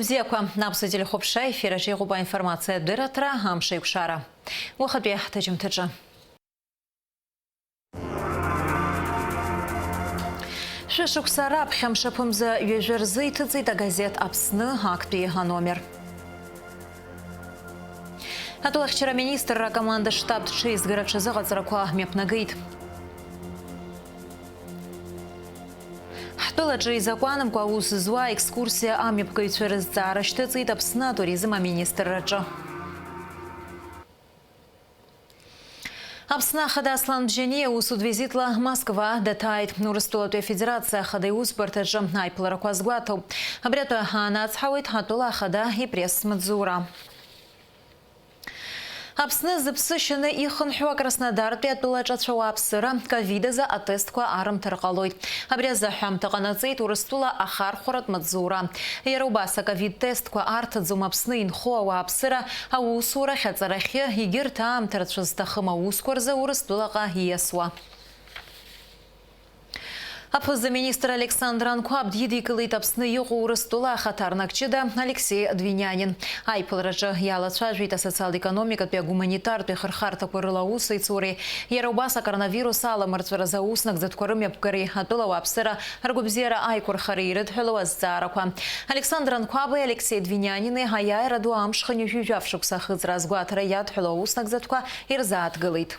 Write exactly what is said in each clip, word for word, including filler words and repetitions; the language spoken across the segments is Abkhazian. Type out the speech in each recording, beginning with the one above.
Бзиақәа, аԥсуа телехәаԥшра ефир аҿы иҟоуп аинформациатә дырраҭара, амш еиқәшара. Уахатәи ҳҭыжьымҭаҿы. Шәышықәса раԥхьа мшаԥымза ҩажәа рзы иҭыҵит агазеҭ Аԥсны актәи аномер. Атәылахьчара аминистрра акоманда штаб ҽеизгара ҽазыҟаҵарақәа мҩаԥнагеит. Ҳтәылаҿы изакәанымкәа аус зуа аекскурсиа амҩаԥгаҩцәа рызҵаара шьҭыҵит Аԥсны атуризм аминистрраҿы. Аԥсны Ахада Аслан Бжьаниа усутә визитла Москва даҭааит. Урыстәылатәи Афедерациа Ахада Иусбарҭаҿы аиԥыларақәа азгәаҭоуп. Абри атәы ҳаанацҳауеит атәыла Ахада ипресс-маҵзура. Аԥсны зыԥсы шьаны ихынҳәуа Краснодартәи атәылаҿы ацәауааԥсыра ковид азы атестқәа арымҭар ҟалоит. Абри азы аҳәамҭа ҟанаҵеит Урыстәыла ахархәаратә маҵзура. Иара убас аковид тестқәа арҭаӡом Аԥсны инхо ауааԥсыра аусурахь, аҵарахьы, егьырҭ аамҭа рацәа зҭахым аусқәа рзы Урыстәылаҟа ииасуа. Аԥыза-министр Александр Анқәаб дидикылеит Аԥсны иҟоу Урыстәыла ахаҭарнак ҷыда Алексеи Двинянин. Аиԥылараҿы иалацәажәеит асоциал-економикатәи, агуманитартәи ахырхарҭақәа рыла аусеицуреи, иара убас акоронавирус аламырҵәаразы ауснагӡатәқәа рымҩаԥгареи, атәыла ауааԥсыра ргәабзиара аиқәырхареи ирыдҳәалоу азҵаарақәа. Александр Анқәаби Алексеи Двинянини аиааира ду амш хынҩажәи жәаф шықәса ахыҵра азгәаҭара иадҳәалоу ауснагӡатәқәа ирзааҭгылеит.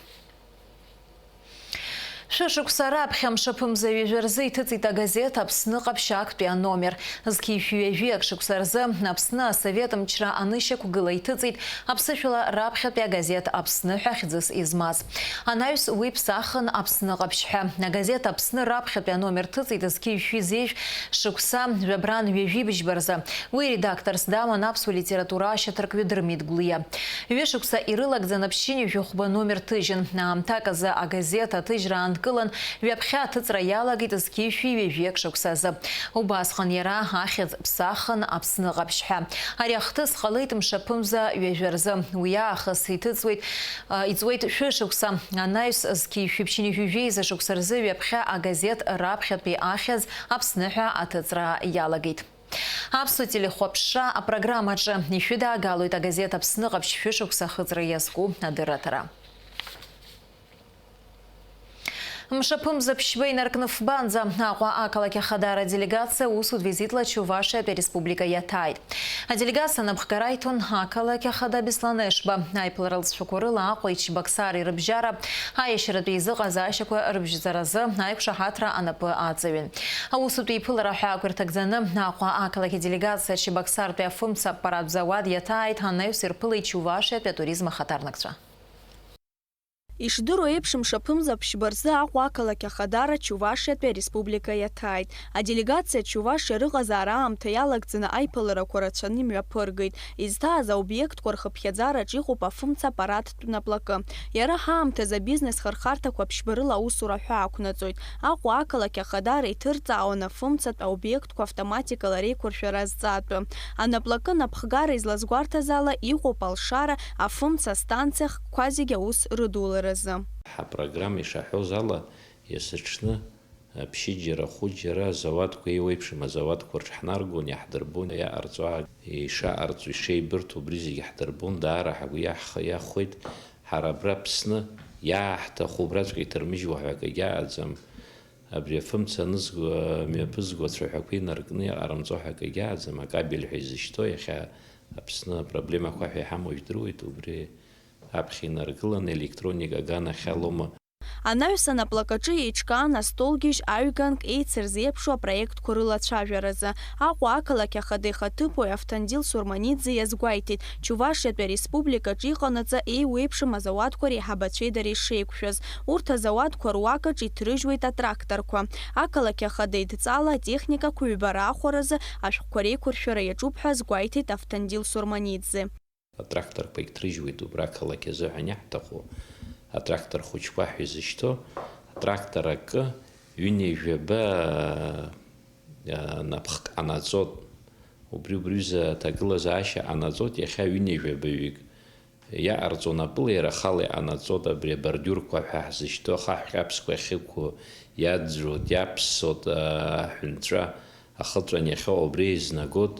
Шәышықәса раԥхьа мшаԥымза ҩажәа рзы иҭыҵит агазеҭ Аԥсны Ҟаԥшь актәи аномер. Зқьи шәи ҩажәи ак шықәса рзы Аԥсны асовет мчра анышьақәгыла иҭыҵит аԥсышәала раԥхьатәи агазеҭ Аԥсны ҳәа хьӡыс измаз. Анаҩс уи ԥсахын Аԥсны Ҟаԥшь ҳәа. Агазеҭ Аԥсны раԥхьатәи аномер ҭыҵит зқьи шәи зежә шықәса жәабран ҩажәи быжьба рзы. Уи редакторс даман аԥсуа литература ашьаҭаркҩы Дырмит Гәлиа. Ҩышықәса ирылагӡаны ԥшьынҩажәи хәба номер ҭыжьын. Аамҭак азы агазеҭ аҭыжьра аанкылан, ҩаԥхьа аҭыҵра иалагеит зқьи шәи ҩажәи ак шықәса азы. Убасҟан иара ахьӡ ԥсахын Аԥсны Ҟаԥшь ҳәа. Ари ахҭыс ҟалеит мшаԥымза ҩажәа рзы. Уи аахыс иҭыҵуеит, а, иҵуеит шәышықәса. Анаҩс зқьи шәи ԥшьынҩажәи жәеиза шықәса рзы ҩаԥхьа агазеҭ раԥхьатәи ахьӡ Аԥсны ҳәа аҭыҵра иалагеит. Аԥсуа телехәаԥшра апрограммаҿы ишәыдаагалоит агазеҭ Аԥсны Ҟаԥшь шәышықәса ахыҵра иазку адырраҭара. Мшаԥымза ԥшьба инаркны фбанӡа Аҟәа ақалақь ахадара делегациа усутә визитла Чувашиатәи ареспублика иаҭааит. Аделегациа анапхгара иҭон ақалақь ахада Беслан Ешба. Аиԥылара лҵшәақәа рыла Аҟәеи Чебоксари рыбжьара аиашьаратәи еизыҟазаашьақәа рыбжьҵаразы аиқәшаҳаҭра анапы аҵаҩын. Аусутә еиԥылара ҳәаақәа ирҭагӡаны Аҟәа ақалақь аделегациа Чебоксартәи афымца аппарат зауад иаҭааит, анаҩс ирԥылеит Чувашиатәи атуризм ахаҭарнакцәа. Ишдыру еиԥш, мшаԥымза ԥшьба рзы Аҟәа ақалақь ахадара Чувашиатәи ареспублика иаҭааит. Аделегациа Чувашиа рыҟазаара аамҭа иалагӡаны аиԥыларақәа рацәаны имҩаԥыргеит. Изҭааз аобиектқәа рхыԥхьаӡараҿ иҟоуп афымца аппараттә наплакы. Иара ҳаамҭазы абизнес хырхарҭақәа ԥшьба рыла аусура ҳәаақәнаҵоит. Аҟәа ақалақь ахадара иҭырҵаауан афымцатә аобиектқәа автоматикала реиқәыршәара азҵаатәы. Анаплакы напхгара излазгәарҭаз ала, иҟоуп алшара, афымца астанциа хкқәа зегьы аус рыдуларазы. Ҳапрограмма ишаҳәоз ала, есыҽны ԥшьыџьара, хәыџьара азауадқәа еиуеиԥшым азауадқәа рҿы ҳнаргон, иаҳдырбон, иаҟарҵо, ишаҟарҵо, ишеибырҭо, убри зегьы ҳдырбон, даара ҳгәы иаҳх-, иахәеит. Ҳара абра Аԥсны иааҳҭаху убраҵәҟьа иҭырмыжьуа ҳәа акгьы аҟаӡам. Абри афымца анызго, мҩаԥызго ацәаҳәақәа инаркны иҟарымҵо ҳәа акгьы аӡам, акабель ҳәа изышьҭоу иахьа Аԥсны апроблемақәа ҳәа иҳамоу жәдыруеит, убри аԥхьа инаргыланы електроника аганахьалома. Анаҩсан аплакаҿы еиҿкаан астолгьежь аҩганк еицырзеиԥшу апроектқәа рылацәажәаразы. Аҟәа ақалақь ахада ихаҭыԥуаҩ Автандил Сурманиӡе иазгәеиҭеит, Чувашиатәи ареспубликаҿы иҟанаҵа еиуеиԥшым азауадқәа реиҳабацәеи дареи шеиқәшәаз. Урҭ азауадқәа руакаҿ иҭрыжьуеит атракторқәа. Ақалақь ахада идҵала атехникақәа ҩба раахәаразы ашәҟәқәа реиқәыршәара иаҿуп ҳәа азгәеиҭеит Автандил Сурманиӡе. Атракторқәагь ҭрыжьуеит убра ақалақь азыҳәан иаҳҭаху атрактор хәыҷқәа ҳәа изышьҭоу. Атрактор акы, ҩынҩажәаба, а, напхк ҟанаҵоит. Убри, убри рзы аҭагылазаашьа ҟанаҵоит, иахьа ҩынҩажәабаҩык иаҟарҵо напыла иара ахала иҟанаҵоит, абри абордиурқәа ҳәа ҳзышьҭоу ахаҳә ҟьаԥсқәа ахьықәу иаӡәӡәоит, иаԥсоит, аҳәынҵәа ахыҵәан иахьоу убри еизнагоит,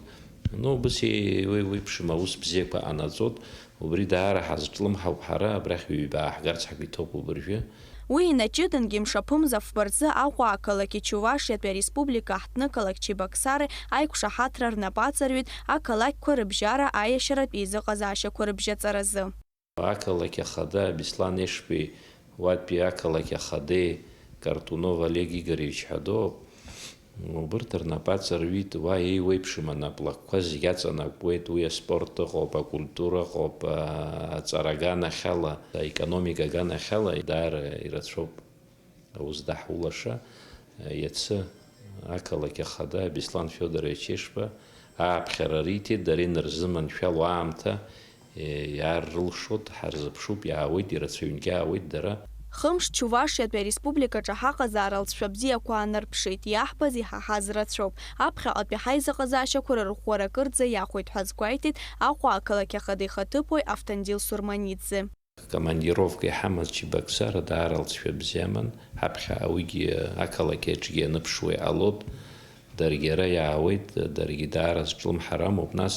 Ну, убыс еи-, уи, уи ԥшым аус бзиақәа ҟанаҵоит, убри даара ҳазҿлымҳауп ҳара, абрахь ҩба ааҳгарц ҳгәы иҭоуп убыржәы. Уи инаҷыдангьы мшаԥымза фба рзы Аҟәа ақалақьи Чувашиатәи ареспублика аҳҭнықалақь Чебоксары аиқәшаҳаҭра рнапы аҵарҩит ақалақьқәа рыбжьара аиашьаратә еизыҟазаашьақәа рыбжьаҵаразы. Ақалақь ахада Беслан Ешбеи, уатәи ақалақь ахадеи Картунов Олег Игоревич ҳәа доуп. Убырҭ рнапы аҵарҩит, уа еиуеиԥшым анаплакқәа зегь аҵанакуеит, уи аспорт ыҟоуп, акультура ыҟоуп, а-, аҵара аганахьала, аекономика аганахьала даара ирацәоуп. Аус даҳулаша, иацы ақалақь ахада Беслан Федорович Ешба ааԥхьара риҭеит, дара инарзыманшәало аамҭа, иааррылшоит, ҳарзыԥшуп, иаауеит, ирацәаҩнгьы аауеит дара. Хымш Чувашиатәи ареспубликаҿы ҳаҟазаара алҵшәа бзиақәа аанарԥшит, иаҳбаз, иҳаҳаз рацәоуп. Аԥхьаҟатәи ҳаизыҟазаашьақәа рырӷәӷәара кырӡа иахәеит ҳәа азгәеиҭеит Аҟәа ақалақь ахада ихаҭыԥуаҩ Автандил Сурманиӡе. Командировка иҳамаз Чебоксара даара алҵшәа бзиаман, ҳаԥхьа уигьы ақалақь аҿгьы ианыԥшуа иҟалоит, даргьы ара иаауеит, даргьы даара зҿлымҳара амоуп, нас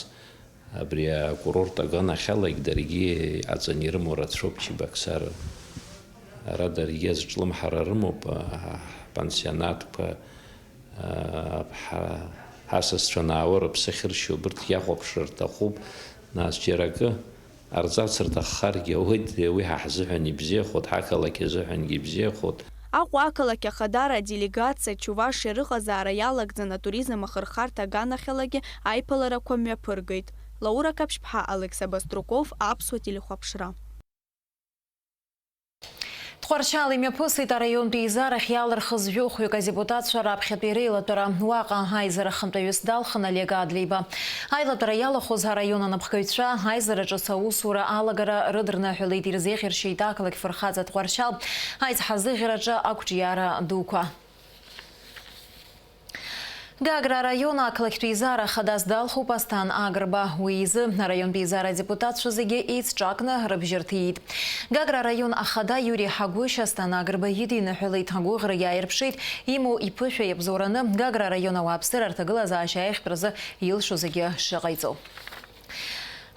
абри акурорт аганахьалагь даргьы иҟаҵаны ирымоу рацәоуп Чебоксара. Ара даргьы азҿлымҳара рымоуп, а, ҳпансионатқәа, а, ҳа-, ҳасасцәа анаауа рыԥсы ахьыршьо убырҭ иахәаԥшра рҭахуп, нас џьара акы Ҟарҵарц рҭаххаргьы ауеит, уи ҳа ҳзыҳәан ибзиахоит, ҳақалақь азыҳәангьы ибзиахоит. Аҟәа ақалақь ахадара аделегациа Чувашиа рыҟазаара иалагӡан атуризм ахырхарҭа аганахьалагьы аиԥыларақәа мҩаԥыргеит. Лаура Қаԥшьԥҳа, Алықьса Баструков, Аԥсуа телехәаԥшра. Тҟәарчал имҩаԥысит араионтә еизарахь иалырхыз жәохәҩык адепутатцәа раԥхьатәи реилатәара. Уаҟа аизара хантәаҩыс далхын Олег Адлеиба. Аилатәара иалахәыз араион анапхгаҩцәа аизара ҿыц аусура алагара рыдырныҳәалеит, ирзеиӷьаршьеит ақалақь фырхаҵа Тҟәарчал аизҳазыӷьараҿы ақәҿиара дуқәа. Гагра араион ақалақьтә еизара хадас далхуп Асҭан Агрба. Уи изы араионтә еизара адепутатцәа зегьы еицҿакны рыбжьы рҭиит. Гагра араион ахада Иури Ҳагәышь Асҭан Агрба идиныҳәалеит, агәыӷрагьы ааирԥшит, имоу иԥышәа иабзоураны Гагра араион ауааԥсыра рҭагылазаашьа аиӷьтәразы илшо зегьы шыҟаиҵо.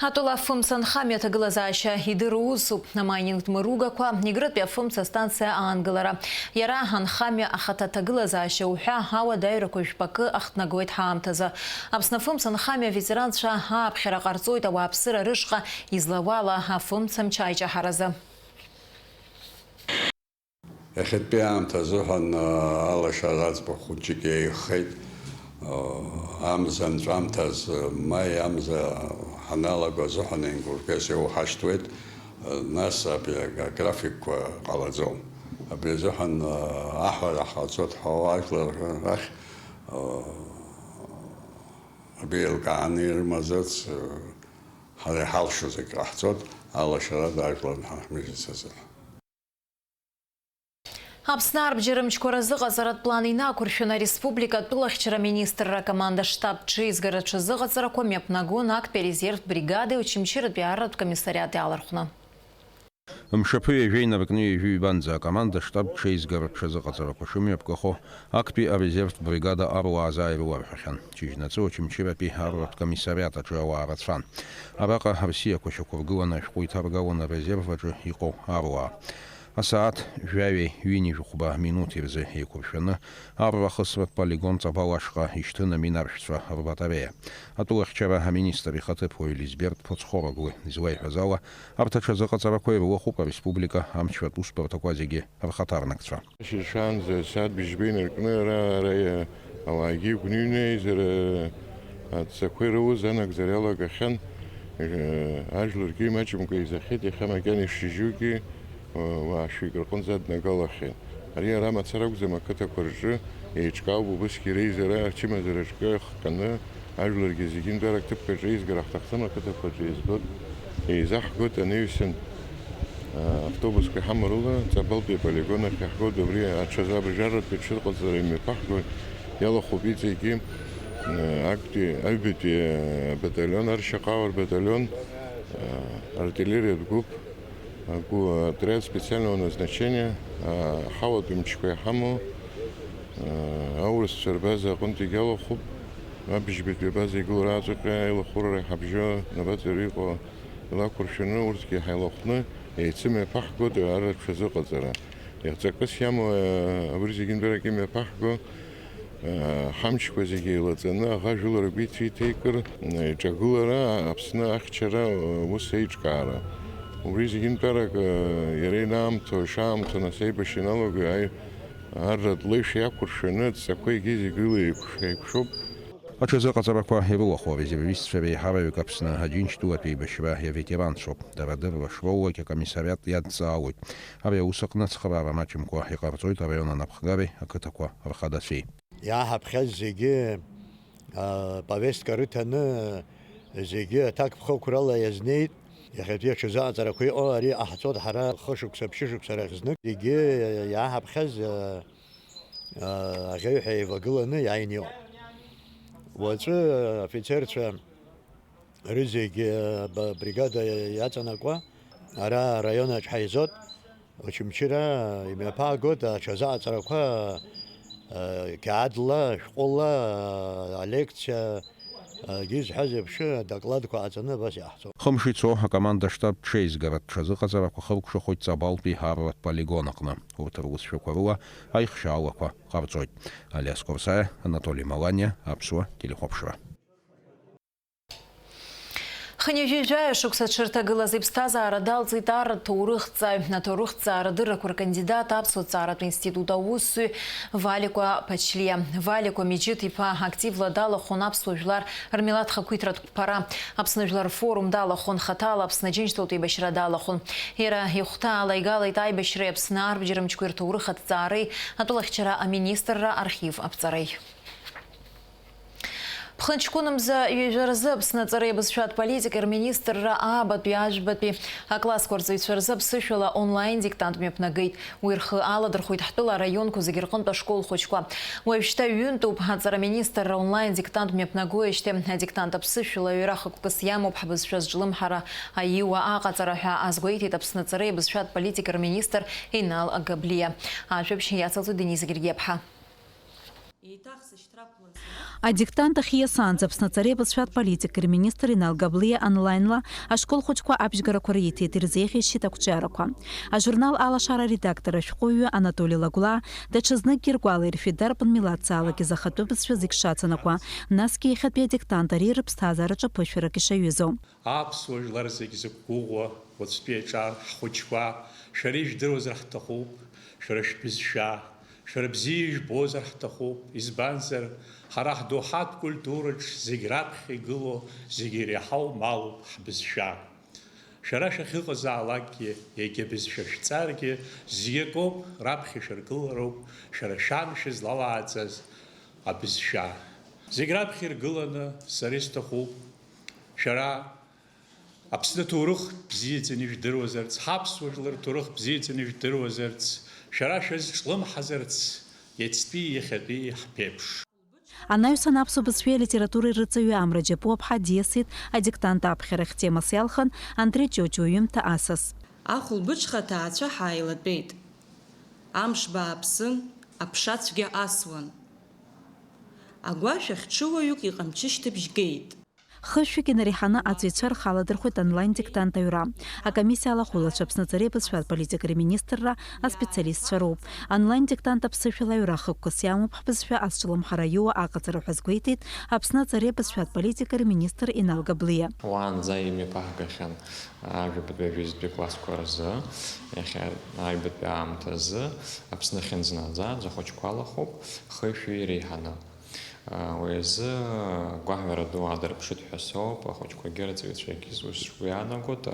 Атәыла афымца анхамҩа аҭагылазаашьа идыру усуп. Амайнинг мыругақәа, Негрытәи афымца астанциа аангылара. Иара анхамҩа ахаҭа аҭагылазаашьа уҳәа ауадаҩрақәа жәпакы ахҭнагоит ҳаамҭазы. Аԥсны афымца анхамҩа аветеранцәа ааԥхьара ҟарҵоит ауааԥсыра рышҟа излауала афымца мчаиҷаҳаразы. Иахьатәи аамҭа азыҳәан, а, алашара аӡбахә хәыҷык иаирхеит. А, амза анҵәамҭаз, а, маи амза ҳаналаго азыҳәан еингургас иоуҳашьҭуеит, а, нас абри аг-, аграфикқәа ҟалаӡом. Абри азыҳәан, а, аҳәара ҳҟаҵоит ҳәа ажәлар рахь, а, абри еилкааны ирымазарц, а, ҳара иҳалшо зегь ҟаҳҵоит, алашарада ажәлар ҳмилициазы. Аԥсны арбџьарымчқәа рзыҟаҵаратә план инақәыршәаны ареспублика атәылахьчара аминистрра акоманда-штаб ҽеизгара рҽазыҟаҵарақәа мҩаԥнагон актәи арезервтә бригади Очамчыратәи арратә комиссариати алархәны. Мшаԥы ҩажәа инаркны ҩажәи ҩбанӡа акоманда-штаб ҽеизгара рҽазыҟаҵарақәа шымҩаԥгахо актәи арезервтә бригада аруаа заа ирыларҳәахьан. Чыжьнаҵы Очамчыратәи арратә комиссариат аҿы ауаа рацәан. Араҟа рсиақәа шьақәыргыланы ашәҟәы иҭаргалон арезерв аҿы иҟоу аруаа. Асааҭ жәаҩеи ҩынҩажәи хәба минуҭи рзы еиқәыршәаны, арра ахысратә полигон Ҵабал ашҟа ишьҭын аминаршәцәа рбатареиа. Атәылахьчара аминистр ихаҭыԥуаҩ Лизберт Ԥуцхороглы излеиҳәаз ала, арҭ аҽазыҟаҵарақәа ирылахәуп ареспублика амчратә усбарҭақәа зегьы рхаҭарнакцәа. Шьыжьаанӡа асааҭ быжьба инаркны ара, ара, ауаагьы игәныҩны еизара адҵақәа ирауз анагӡара иалагахьан. Э, ажәларгьы имаҷымкәа еизахьеит, иахьа макьана ишшьыжьугьы, э, уаа шәҩык рҟынӡа днагалахьеит. Ари ара мацара акәӡам, ақыҭақәа рҿы еиҿкаауп убысгьы реизара ачымазараҿгьы ахҟьаны, ажәларгьы зегьы нтәарак ҭыԥк аҿы еизгар ҳҭахӡам, ақыҭақәа рҿы еизгоит, еизаҳгоит, анаҩсан, а, автобусқәа иҳамоу рыла Ҵабалтәи аполигон ахь иаҳгоит, убри аҽазы абжьаратәи аҽырҟаҵара имҩаԥаҳгоит, иалахәуп иҵегьы, а, актәи аҩбатәи, а, баталион, аршьаҟауа рбаталион, а, артиллериатә гәыԥ, агәы-, отряд специального назначения, а, ҳауатәи мчқәа иҳамоу, а, аурысцәа рбаза аҟынтәигьы алахәуп. Абыжьбатәи абаза игылоу рааҵәҟьа аилахәырара ҳабжьо набаҵаҩы иҟоу илақәыршәаны, урҭгьы ҳаилахәны еицымҩаԥаҳгоит арратә ҽазыҟаҵара. Иаҵакыс иамоу, абри зегьынтәарак имҩаԥаҳго, ҳамчқәа зегьы еилаҵаны, аӷа жәылара гәы иҭеиҭеикыр, иҿагылара, Аԥсны ахьчара, ус еиҿкаара. Убри зегьынтәарак иара инаамҭоу, ишаамҭоу, нас аибашьра иналагои, аи-, арратә леишәа иақәыршәаны адҵақәа егьи зегьы ила еиқәш-, еиқәшәоуп. Аҽазыҟаҵарақәа ирылахәу арезервистцәа реиҳараҩык Аԥсны Аџьынџьтәылатә еибашьра иаветеранцәоуп. Дара дырра шроулак акомиссариат иадҵаауеит. Ари аус аҟны ацхыраара маҷымкәа иҟарҵоит араион анапхгареи ақыҭақәа рхадацәеи. Иааҳаԥхьаз зегьы, а, повестка рыҭаны, зегьы аҭакԥхықәрала иазнеит. Иахьатәи аҽазыҟаҵарақәа иҟоу ари иҟаҳҵоит ҳара хышықәса, ԥшьышықәса рахь знык. Зегьы иааҳаԥхьаз, а, а, аӷьеҩҳәа еивагыланы иааины иҟоуп. Уаҵәы афицерцәа рызегь, а, ба-, бригада иаҵанакуа ара араион аҿы ҳаизот. Очамчыра имҩаԥаагоит аҽазыҟаҵарақәа, а, қьаадла, шәҟәыла, а, алекциа, а, егьи зҳәаз еиԥш, адокладқәа ҟаҵаны абас иҟаҳҵоит. Хымш ицо, акоманда-штаб ҽеизгаратә ҽазыҟаҵарақәа хыркәшахоит Ҵабалтәи арратә полигон аҟны. Урҭ русшәақәа рыла аихшьаалақәа ҟарҵоит. Алиас Курсаиа, Анатоли Маланиа, Аԥсуа телехәаԥшра. Хынҩажәи жәаҩа шықәса дшырҭагылаз иԥсҭазаара далҵит арратә ҭоурыхҭҵааҩ, аҭоурыхҭҵаара дыррақәа ркандидат, аԥсуа ҭҵааратә институт аусзуҩ Валикәа Ԥачлиа. Валикәа Миџьыҭ-иԥа активла далахәын аԥсуа жәлар рмилаҭ хақәиҭратә қәԥара. Аԥсны жәлар рфорум далахәын хаҭала Аԥсны Аџьынџьтәылатә еибашьра далахәын. Иара ихәҭа алаигалеит аибашьреи Аԥсны арбџьармчқәеи рҭоурых аҭҵаареи атәылахьчара аминистрра архив аԥҵареи. Ԥхынҷкәынмза ҩажәа рзы Аԥсны аҵареи абызшәатә политикеи рминистрра аабатәи, ажәбатәи аклассқәа рҵаҩцәа рзы аԥсышәала онлайн диктант мҩаԥнагеит. Уи рхы аладырхәит ҳтәыла араионқәа зегьы рҟынтә ашкол хәыҷқәа. Уажәшьҭа ҩынтәуп аҵара аминистрра онлайн диктант мҩаԥнагоижьҭеи. Адиктант аԥсышәала ҩара хықәкыс иамоуп ҳбызшәа зҿлымҳара аиуа аҟаҵара ҳәа азгәеиҭеит Аԥсны аҵареи абызшәатә политикеи рминистр Инал Габлиа. Ажәабжь иацылҵоит Денис Гергиаԥҳа. Еиҭах сышьҭрақәлаз. Адиктант ахьиасаанӡа Аԥсны аҵареи абызшәатә политикеи рминистр Инал Габлиа онлаинла ашкол хәыҷқәа абжьгарақәа риҭеит, ирзеиӷьасшьеит ақәҿиарақәа. Ажурнал Алашара аредактор ашәҟәыҩҩы Анатоли Лагәлаа даҽазныкгьы ргәалаиршәеит дарбан милаҭзаалак изы ахатәы бызшәа зегь шацанакуа, насгьы иахьатәи адиктант ари рыԥсҭазаараҿы ԥышәарак ишаҩызоу. Аԥсуа жәлар зегь зықәгәыӷуа уаҵәтәи аҿар ҳхәыҷқәа, шәара ижәдыруазар ҳҭахуп шәара шәбызшәа, шәара бзиа ижәбозар ҳҭахуп, избанзар, ҳара ҳдоуҳатә культураҿ зегь раԥхьа игылоу, зегь иреиҳау малуп ҳбызшәа. Шәара шәахьыҟазаалакгьы, егьа бызшәа шәҵаргьы, зегь акоуп раԥхьа ишәаргылароуп шәара шәан шәызлалааӡаз абызшәа. Зегь раԥхьа иргыланы сара исҭахуп шәара Аԥсны аҭоурых бзиаӡаны ижәдыруазарц, ҳаԥсуа жәлар рҭоурых бзиаӡаны ижәдыруазарц, шәара шәазҿлымҳазарц, иацтәи иахьатәи ҳԥеиԥш. Анаҩсан аԥсуа бызшәеи алитературеи рырҵаҩы Амра Џьапуаԥҳа диасит адиктант аԥхьарахь. Темас иалхын Андреи Ҷоҷуа иҩымҭа Асас. Ахәылбыҽха аҭаацәа ҳааилатәеит. Амш бааԥсын, аԥша цәгьа асуан. Агәашә ахь ҽыуаҩык иҟамчышьҭыбжь геит. Хышәҩык инареиҳаны аҵаҩцәа рхы аладырхәит онлайн диктант аҩра. Акомиссиа алахәылацәа Аԥсны аҵареи абызшәатә политикеи рминистрра аспециалистцәа роуп. Онлайн диктант аԥсышәала аҩра хықәкыс иамоуп ҳбызшәа азҿлымҳара аиуа аҟаҵара ҳәа азгәеиҭеит Аԥсны аҵареи абызшәатә политикеи рминистр Инал Габлиа. Уаанӡа имҩаԥаҳгахьан ажәабатәи, жәеизатәи классқәа рзы, иахьа аҩбатәи аамҭазы Аԥсны ахьынӡанаӡааӡо ахәыҷқәа алахәуп хышәи реиҳаны. Уи азы гәаҳәара ду аадырԥшит ҳәа соуп, ахәыҷқәагьы рҵаҩцәагьы зус сгәы иаанагоит,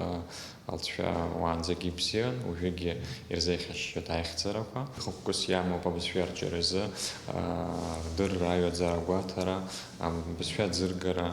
алҵшәа уаанӡагьы ибзиан, уажәыгьы ирзеиӷьасшьоит аихьӡарақәа. Хықәкыс иамоуп абызшәа арҿиаразы, рдырра, аҩаӡара, агәаҭара, абызшәа аӡыргара.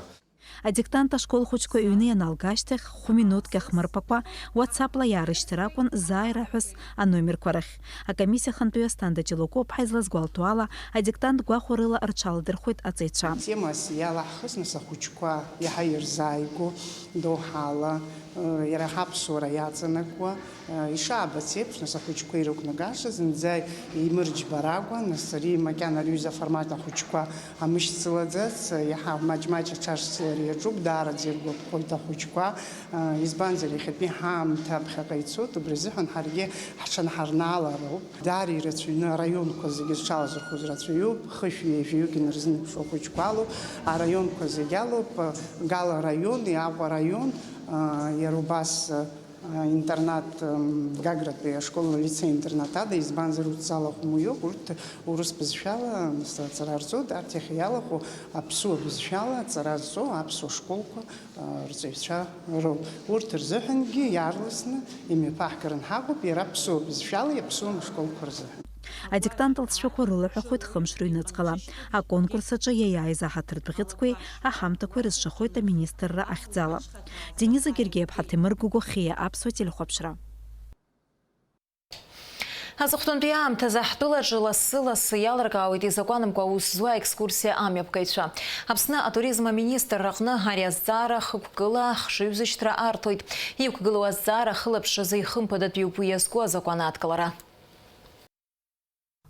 Адиктант ашкол хәыҷқәа ҩны ианалга ашьҭахь, хә-минуҭк иахмырԥакәа, WhatsApp-ла иаарышьҭыр акәын заа ираҳәоз аномерқәа рахь. Акомиссиа ахантәаҩы Асҭанда Ҷлоукоуԥҳа излазгәалҭо ала, адиктант гәахәарыла рҽаладырхәит аҵаҩцәа. Атемас иалаҳхыз, нас, ахәыҷқәа иаҳа ирзааигәоу доуҳала, э, иара ҳаԥсуара иаҵанакуа, э, ишаабац еиԥш, нас, ахәыҷқәа ирықәнагаша зынӡа имырџьбаракәа, нас, ари макьана рҩыза аформат ахәыҷқәа амышьцылаӡац, иаҳа маҷ-маҷ аҽаршьцылара иаҿуп, даараӡа иргәаԥхоит ахәыҷқәа, э, избанзар, иахьатәи ҳаамҭа ԥхьаҟа ицоит, убри азыҳәан ҳаргьы ҳҽанҳарнаалароуп. Даара ирацәаҩны араионқәа зегьы зҽалазырхәыз рацәаҩуп, хышә ҩажәаҩык инарзынаԥшуа хәыҷқәа алоуп, араионқәа зегьы алоуп, Гала араион, Аҟәа араион, а, иара убас, а, интернат, м, Гагратәи ашкол, лицеи-интернат ада, избанзар, урҭ залахәым уиоуп, урҭ урыс бызшәала аҵара рҵоит, арҭ иахьа иалахәу аԥсуа бызшәала аҵара зҵо аԥсуа школқәа рҵаҩцәа роуп. Урҭ рзыҳәангьы иаарласны имҩаԥаҳгаран ҳаҟоуп, иара аԥсуа бызшәала иаԥсуам ашколқәа рзыҳәан. Адиктант алҵшәақәа рылаҳәахоит хымш рыҩныҵҟала. Аконкурс аҿы иаиааиз аҳаҭыртә бӷьыцқәеи аҳамҭақәеи рызшахоит аминистрра ахьӡала. Дениза Гергиеԥҳа, Ҭемыр Гогохиа, Аԥсуа телехәаԥшра. Аҵыхәтәантәи аамҭазы ҳтәылаҿы лассы-лассы иалыркаауеит изакәанымкәа аус зуа аекскурсиа амҩаԥгаҩцәа. Аԥсны атуризм аминистрра аҟны ари азҵаара хықәкыла хшыҩзышьҭра арҭоит. Иқәгылоу азҵаара ахылаԥшразы ихымԥадатәиуп уи иазку азакәан адкылара.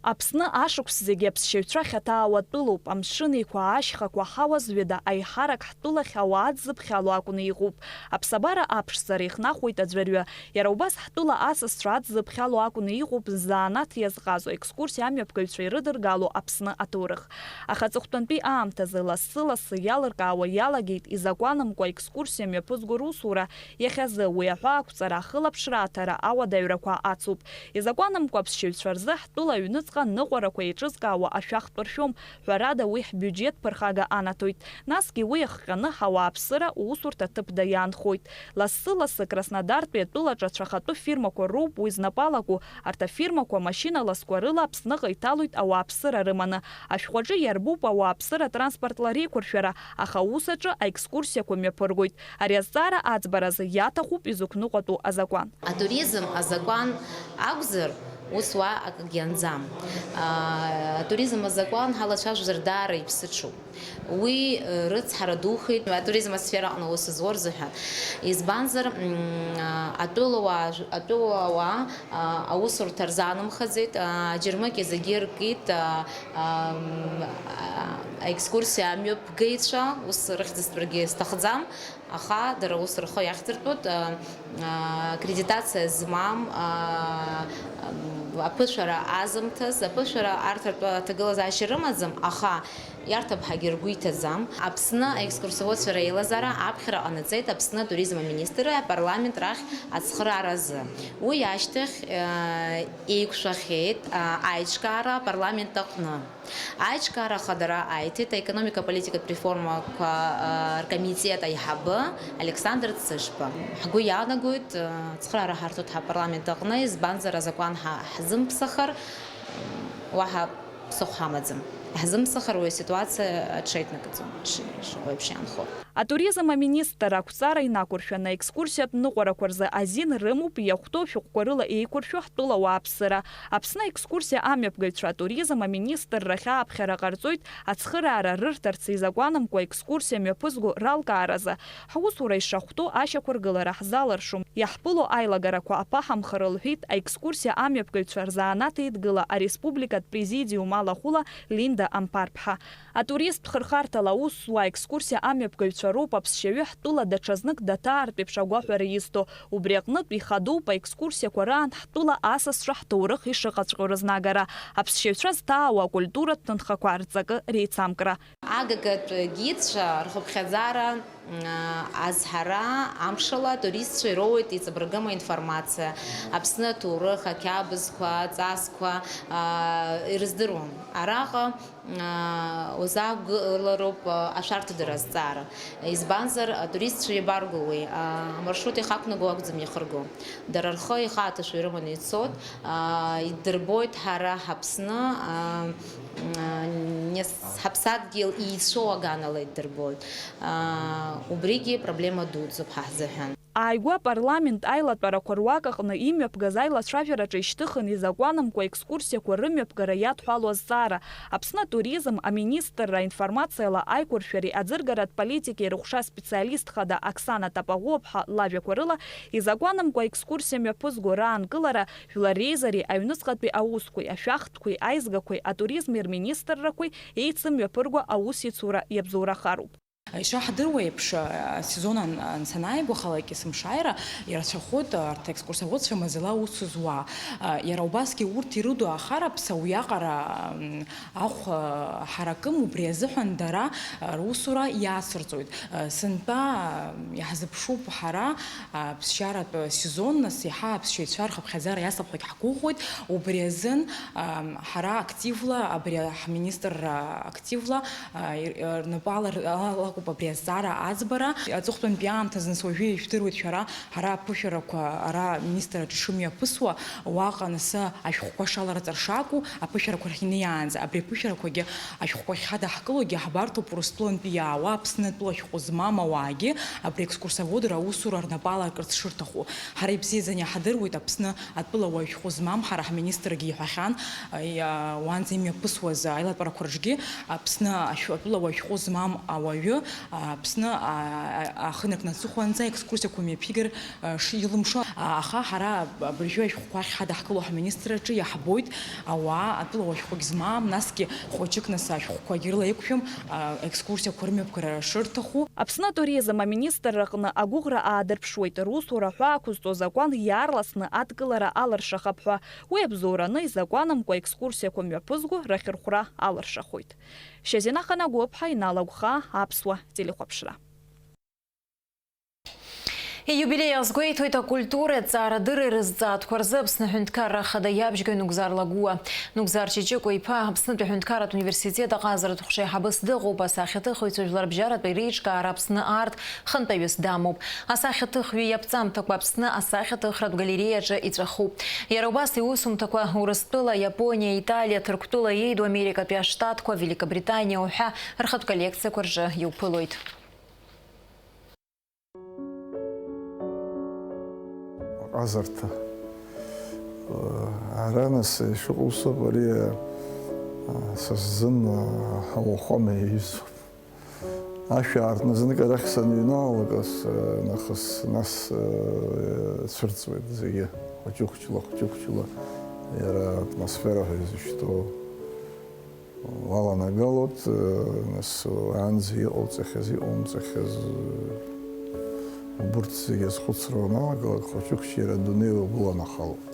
Аԥсны ашықәс зегьы аԥсшьаҩцәа ахьаҭаауа тәылоуп, амшын еиқәа, ашьхақәа, аҳауа зҩада, аиҳарак ҳтәылахь ауаа дзыԥхьало акәны иҟоуп. Аԥсабара аԥшӡара ихнахуеит аӡәырҩы. Иара убас ҳтәыла асасцәа адзыԥхьало акәны иҟоуп ззаанаҭ иазҟазо, екскурсиа амҩаԥгаҩцәа ирыдыргало Аԥсны аҭоурых. Аха аҵыхәтәантәи аамҭазы лассы-лассы иалыркаауа иалагеит изакәанымкәа екскурсиа мҩаԥызго русура. Иахьазы уи аҳәаақәҵара, ахылаԥшра аҭара ауадаҩрақәа ацуп. Изакәанымкәа аԥсшьаҩцәа рзы ҳтәыла аҩныҵҟа ныҟәарақәа еиҿызкаауа ашәахтә ршәом, ҳәарада, уи ҳбиуџьет ԥырхага анаҭоит. Насгьы уи иахҟьаны ҳауааԥсыра усурҭа ҭыԥда иаанхоит. Лассы-лассы Краснодартәи атәылаҿы ацәахатәы фирмақәа роуп уи знапы алаку. Арҭ афирмақәа машьына ласқәа рыла Аԥсныҟа иҭалоит ауааԥсыра рыманы. Ашәҟәаҿы иарбуп ауааԥсыра транспортла реиқәыршәара, аха аус аҿы аекскурсиақәа мҩаԥыргоит. Ари азҵаара аӡбаразы иаҭахуп изықәныҟәатәу азакәан. Атуризм азакәан акәзар, ус уа акгьы анӡам. Аа, атуризм азакәан ҳалацәажәозар даара иԥсыҽуп. Уи, э, рыцҳара духеит атуризм асфера аҟны аус зуа рзыҳәан. Избанзар, м, а, атәылауаа ж-, атәылауаа, а, аусурҭа рзаанымхаӡеит, а, аџьармыкьа зегьы ркит, а, а, м, а, аекскурсиа амҩаԥгаҩцәа, ус рыхьӡ зтәыргьы сҭахӡам. Аха дара ус рхы иахьдыртәоит, а, а, аккредитациа змам, а, а, аԥышәара азымҭаз, аԥышәара арҭартә аҭагылазаашьа рымаӡам, аха иарҭап ҳәагьы ргәы иҭаӡам. Аԥсны аекскурсоводцәа реилазаара аԥхьара ҟанаҵеит Аԥсны атуризм аминистрреи апарламент рахь ацхырааразы. Уи ашьҭахь, а, еиқәшәахьеит, а, аиҿкаара апарламент аҟны. Аиҿкаара ахадара аиҭеит аекономика-политикатә реформақәа, а, ркомитет аиҳабы Александр Цышба. Ҳгәы иаанагоит, а, цхыраара ҳарҭоит ҳапарламент аҟны, избанзар, азакәан ҳа-, ҳзымԥсахыр, уаҳа ԥсыхәа ҳамаӡам. Ҳзымԥсахыр уи аситуациа аҽеиҭнакӡом, ш-, ш-, еиԥш иаанхо. Атуризм аминистр ақәҵара инақәыршәаны аекскурсиатә ныҟәарақәа рзы азин рымоуп иахәҭоу шәҟәқәа рыла еиқәыршәо ҳтәыла ауааԥсыра. Аԥсны аекскурсиа амҩаԥгаҩцәа атуризм аминистррахь ааԥхьара ҟарҵоит ацхыраара рырҭарц изакәанымкәа екскурсиа мҩаԥызго ралкааразы. Ҳусура ишахәҭоу ашьақәыргылара ҳзаларшом, иаҳԥыло аилагарақәа аԥаҳамхыр, лҳәеит аекскурсиа амҩаԥгаҩцәа рзанааҭ еидгыла ареспубликатә президиум алахәыла Линда Амԥарԥҳа. Атуристтә хырхарҭала аус зуа аекскурсиа амҩаԥгаҩцәа роуп аԥсшьаҩы ҳтәыла даҽазнык даҭаартә еиԥш агәаҳәара изҭо. Убри аҟнытә ихадоуп аекскурсиақәа раан ҳтәыла асасцәа ҳҭоурых ишыҟаҵәҟьоу рызнагара, аԥсшьаҩцәа зҭаауа акультуратә ҭынхақәа рҵакы реицамкра. Агагатә гидцәа рхыԥхьаӡара, м, азҳара амшала атуристцәа ироуеит иҵабыргыма информациа, Аԥсны аҭоурых, ақьабзқәа, аҵасқәа, а, ирыздыруам. Араҟа аа, узаақәгылароуп, аа, ашәарҭадара азҵаара. Избанзар, атуристцәа иабарго уи? Аа, амаршрут иахақәнаго акәӡам иахырго. Дара рхы ихы аҭашәа ирыманы ицоит, аа, иддырбоит ҳара ҳаԥсны, аа, аа, нес-, ҳаԥсадгьыл еицәоу аганала иддырбоит. Аа, Убригьы проблема дуӡӡоуп ҳа ҳзыҳәан. Ааигәа апарламент аилатәарақәа руак аҟны имҩаԥгаз аилацәажәараҿы ишьҭыхын изакәанымкәа екскурсиақәа рымҩаԥгара иадҳәалоу азҵаара. Аԥсны атуризм аминистрра аинформациала аиқәыршәареи аӡыргаратә политикеи рыҟәша специалист хада Оксана Тапаӷәыаԥҳа лажәақәа рыла, изакәанымкәа екскурсиа мҩаԥызго раанкылара Жәлар реизареи аҩныҵҟатәи аусқәеи, ашәахтәқәеи, аизгақәеи, атуризми рминистррақәеи еицымҩаԥырго аусеицура иабзоурахароуп. Ишаҳдыруа еиԥш, асезон ан-, ан-, санааигәахалак есымшааира ирацәахоит арҭ аекскурсоводцәа маӡала аус зуа. Иара убасгьы урҭ ирыду ахараԥса уиаҟара, м, ахә, а, ҳаракым, убри азыҳәан дара, а, русура иацырҵоит. А, сынтәа, а, иаҳзыԥшуп ҳара, а, ԥсшьаратә сезон, нас иаҳа аԥсшьаҩцәа рхыԥхьаӡара иацлап ҳәагь ҳгәыӷуеит. Убри азын, а, ҳара активла, абри ҳминистрра активла, а, ир-, а, рнапы алар-, алакуп абри азҵаара аӡбара. Аҵыхәтәантәи аамҭазы, нас уажәы ижәдыруеит шәара, ҳара аԥышәарақәа ара аминистрраҿы ишымҩаԥысуа, уаҟа анысы ашәҟәқәа шаларҵар шакәу, аԥышәарақәа рахь инеиаанӡа, абри аԥышәарақәагьы ашәҟәқәа ахьҳадаҳкылогьы ҳбарҭоуп Урыстәылантәи иаауа Аԥсны атәыла ашәҟәы змам ауаагьы абри аекскурсоводра аусура рнапы аларкырц шырҭаху. Ҳара ибзиаӡаны иаҳдыруеит Аԥсны атәылауаҩ шәҟәы змам, ҳара ҳминистргьы иҳәахьан, уаанӡа имҩаԥысуаз аилатәарақәа рҿгьы, Аԥсны ашә-, атәылауаҩ шәҟәы змам ауаҩы, Аԥсны, а, а, ахы наркны аҵыхәанӡа аекскурсиақәа мҩаԥигар, а, шилымшо. А, аха ҳара абыржәы ашәҟәқәа ахьҳадаҳкыло ҳминистрраҿы иаҳбоит, ауаа атәылауаҩ шәҟәык змам, насгьы хәыҷык нас ашәҟәқәагьы рыла иқәшәом, а, екскурсиақәа рымҩаԥгара шырҭаху. Аԥсны атуризм аминистрраҟны агәыӷра аадырԥшуеит, русура ҳәа ақәызҵо азакәан иаарласны адкылара алыршахап ҳәа. Уи абзоураны изакәанымкәа екскурсиақәа мҩаԥызго рахьырхәра алыршахоит. Шьазина Ханагәыԥҳа, Инал Агәхаа, Аԥсуа телехәаԥшра. Ииубилеи азгәеиҭоит акультуреи аҭҵаарадырреи рызҵаатәқәа рзы Аԥсны аҳәынҭқарра ахада иабжьгаҩ Нугзар Лагәуа. Нугзар Ҷыҷыкәа-иԥа Аԥснытәи аҳәынҭқарратә университет аҟазаратә ҟәша аиҳабыс дыҟоуп, асахьаҭыхҩцәа жәларбжьаратә иреиҿкаара Аԥсны аарт хантәаҩыс дамоуп. Асахьаҭыхҩы иаԥҵамҭақәа Аԥсны асахьаҭыхратә галереиаҿы иҵәахуп. Иара убас иусумҭақәа Урыстәыла, Иапониа, Италиа, Ҭырқәтәыла, Иеиду Америкатәи Аштатқәа, Великобританиа уҳәа рхатә коллекциақәа рҿы иуԥылоит. Аҟазарҭа. Ара нас ишыҟоу усоуп, ари, а, са сзын, а, ауахәама иаҩызоуп. Ашә аартны знык арахь саныҩналалак, ас, а, нахыс, нас, а, цәырҵуеит зегьы, хәыҷы-хәыҷла, хәыҷы-хәыҷла, иара атмосфера ҳәа изышьҭоу. Уаланагалоит, нас уаанӡа иҟауҵахьаз, иҟоумҵахьаз, убырҭ зегьы азхәыцра уаналагалак, хәыҷы-хәыҷы иара адунеи угәыланахалоит.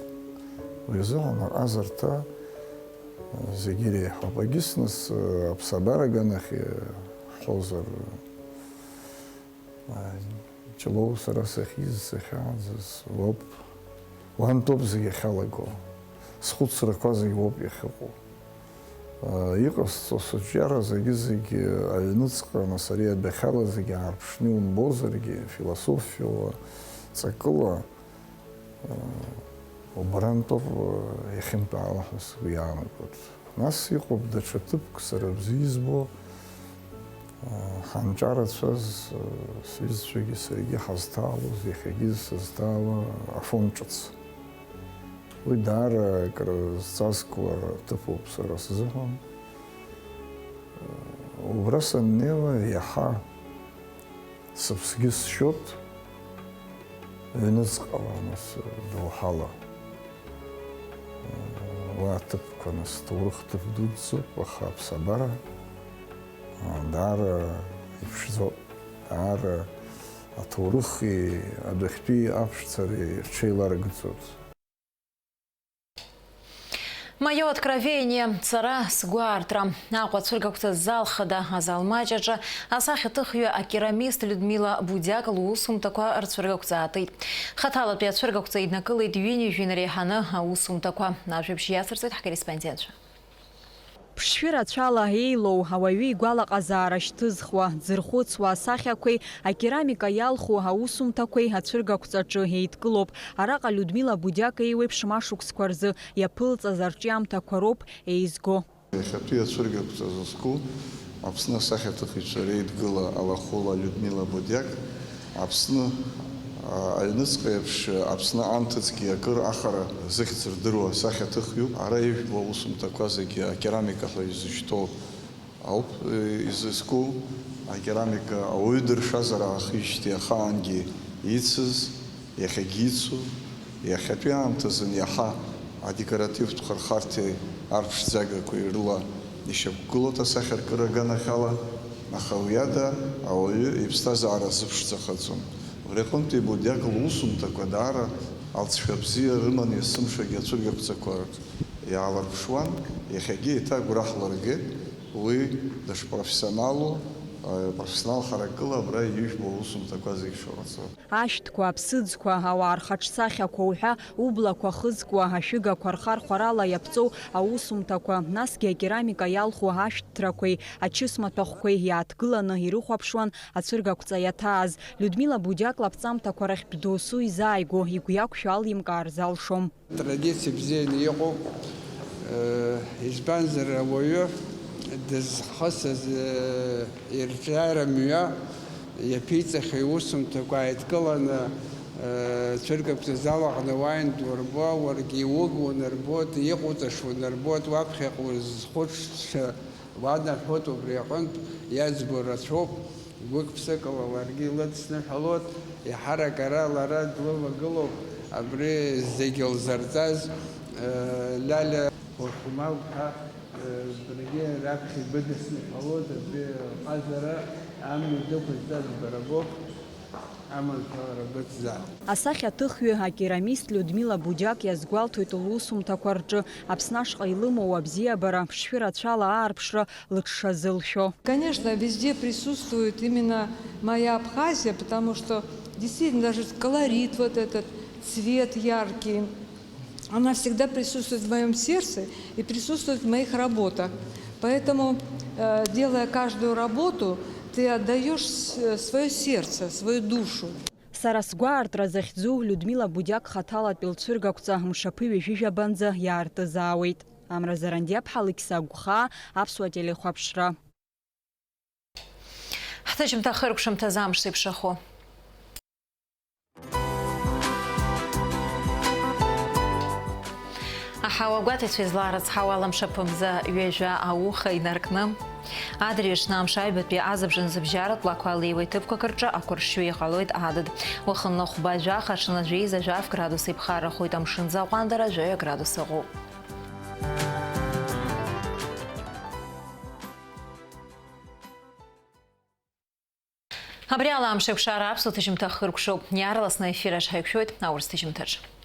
Уи азыҳәан аҟазарҭа зегьы иреиҳауп. Егьыс нас аԥсабара аганахь иаҳҳәозар, Ҷлоу сара сахьиз, сахьааӡаз уоуп. Уантәоуп зегь ахьалаго. Схәыцрақәа зегь уоуп иахьыҟоу. Иҟасҵо сыҿиара зегьы-зегь аҩныҵҟа, нас ари адәахьала зегь аарԥшны иумбозаргьы, философиала, ҵакыла, убрантәоуп иахьынтәаала ҳәа сгәы иаанагоит. Нас иҟоуп даҽа ҭыԥк сара бзиа избо, ҳанҿарацәаз, сҩызцәагьы саргьы ҳазҭаалоз, иахьагьы сызҭаауа Афон ҿыц. Уи даара акры зҵазкуа ҭыԥуп сара сзыҳәан. Убра саннеиуа иаҳа Сыԥсгьы сшьоит, ҩныҵҟала, нас, доуҳала. Уа аҭыԥқәа, нас, ҭоурых ҭыԥ дуӡӡоуп, аха аԥсабара, даара иԥшӡоуп, даара аҭоурыхи адәахьтәи аԥшӡареи рҽеиларгӡоит. Моё откровение, сара сгәаартра. Аҟәа ацәыргақәҵа зал хада, азал маҷ аҿы асахьаҭыхҩы акерамист Людмила Будиак лусумҭақәа рцәыргақәҵа аатит. Хаҭалатәи ацәыргақәҵа иднакылеит ҩынҩажәи инареиҳаны аусумҭақәа. Ажәабжь иацырҵеит ҳкорреспондентцәа. Ԥшшәы рацәала еилоу, ауаҩы игәалаҟазаара шьҭызхуа, дзырхәыцуа асахьақәеи акерамика иалху аусумҭақәеи ацәыргақәҵаҿы еидкылоуп. Араҟа Людмила Будиак еиуеиԥшым ашықәсқәа рзы иаԥылҵаз арҿиамҭақәа роуп еизго. Иахьатәи ацәыргақәҵа зызку Аԥсны асахьаҭыхҩцәа реидгыла Алахәыла Людмила Будиак Аԥсны, а, аҩныҵҟа еиԥш, Аԥсны анҭыҵгьы акыр ахара зыхьӡ рдыруа асахьаҭыхҩуп. Ара ижәбо аусумҭақәа зегьы акерамика ҳәа изышьҭоу ауп, э, изызку. Акерамика ауаҩы дыршазар аахижьҭеи ахаангьы ицыз, иахьагьы ицу, иахьатәи аамҭазын иаҳа адекоративтә хырхарҭеи арԥшӡагақәеи рыла ишьақәгылоуп асахьаркыра аганахьала, аха уи ада ауаҩы иԥсҭазаара зыԥшӡахаӡом. Убри аҟынтәи Будиак лусумҭақәа даара алҵшәа бзиа рыман есымшагьы ацәыргақәҵақәа иаалырԥшуан, иахьагьы еиҭа агәра ҳлыргеит, уи дышпрофессионалу, э, профессионал харакыла абра ижәбо аусумҭақәа зегь шаҟаҵо. Ашәҭқәа, аԥсыӡқәа, ауаа рхаҿсахьақәа уҳәа, ублақәа хызкуа, ашәыгақәа рхархәарала иаԥҵоу аусумҭақәа, насгьы акерамика иалху ашәҭ ҭрақәеи ачыс маҭәахәқәеи иааҭгыланы ирыхәаԥшуан ацәыргақәҵа иаҭааз. Людмила Будиак лаԥҵамҭақәа рахьтә досу изааигәоу игәы иақәшәо алимкаар залшом. Традициа бзианы иҟоуп, э, избанзар, ауаҩы дызхысыз, э, ирҿиара мҩа иаԥиҵахьоу иусумҭақәа ааидкыланы, э, цәыргақәҵа зал аҟны уааин дурбо, уаргьы иуг унарбоит, иҟоуҵаша унарбоит, уаԥхьаҟа узхәыцша уанаҳәоит, убри аҟынтә иаӡбо рацәоуп, гәык-ԥсыкала ларгьы илыдсныҳәалоит, еиҳарак ара лара длывагылоуп, абри зегьы лзырҵаз, э, Лиалиа Урхумал-ԥҳа, э, баргьы раԥхьа ибыдысныҳәалоит, абри лҟазара амҩа дықәызҵаз бара боуп. Аманшәалара быцзаап. Асахьаҭыхҩы, акерамист Людмила Будиак иазгәалҭоит лусумҭақәа рҿы Аԥсны ашҟа илымоу абзиабара, ԥшшәы рацәала аарԥшра лыҽшазылшәо. Конечно, везде присутствует именно моя Абхазия, потому что действительно даже колорит вот этот, цвет яркий, она всегда присутствует в моём сердце и присутствует в моих работах. Поэтому, э, делая каждую работу, ты отдаёшь с-, своё сердце, свою душу. Сара сгәаартра захьӡу Людмила Будиак хаҭалатәи лцәыргақәҵа мшаԥы ҩажәижәабанӡа иаартызаауеит. Амра Зарандиаԥҳа, Алықьса Гәхаа, Аԥсуа телехәаԥшра. Ҳҭыжьымҭа хыркәшамҭазы амш зеиԥшрахо. Аҳауа гәаҭацәа излаарыцҳауа аламшаԥымза ҩажәа ауха инаркны, адырҩаҽны амш аҩбатәи азыбжан зыбжьаратә лақәа алеиуа иҭыԥқәак рҿы ақәыршҩы иҟалоит адыд. Уахынла хәба жәаха, аҽны жәеиза жәаф градус иԥхаррахоит, амшынӡы аҟәандара жәаҩа градус ыҟоуп. Абри ала амш еиқәшара аԥсуа ҭыжьымҭа хыркәшоуп. Иаарласны аефир аҿы ҳаиқәшәоит аурыс ҭыжьымҭаҿ.